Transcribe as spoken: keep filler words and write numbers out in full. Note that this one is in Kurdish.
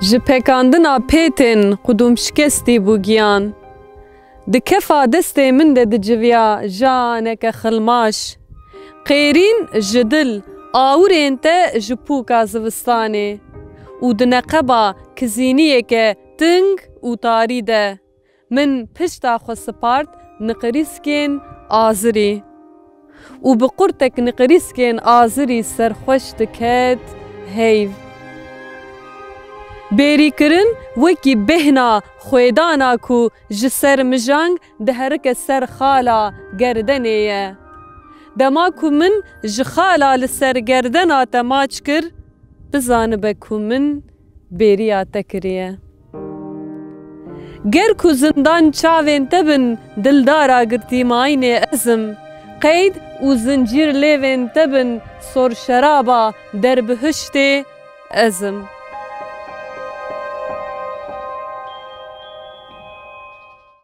Ji pekandina pêtên qudûmşikestî bû giyan. Di kefa destê min de diciviya janeke xilmaş. Qêrîn ji dil awirên te ji pûka zivistanê û di neqeba kizîniyeke ting û tarî de min pişta xwe sipart niqirîskên azirî û bi qurtek niqirîskên azirî serxweş diket heyv. Bêrîkirin wekî bêhna xwêdana ku ji ser mijang diherike ser xala gerdenê ye. Dema ku min ji xala li ser gerdena te maç kir, bizanibe ku min bêriya te kiriye. Ger ku zindan çavên te bin dildara girtîmayînê ez im, qeyd û zincîr lêvên te bin sor şeraba derbihiştê ez im.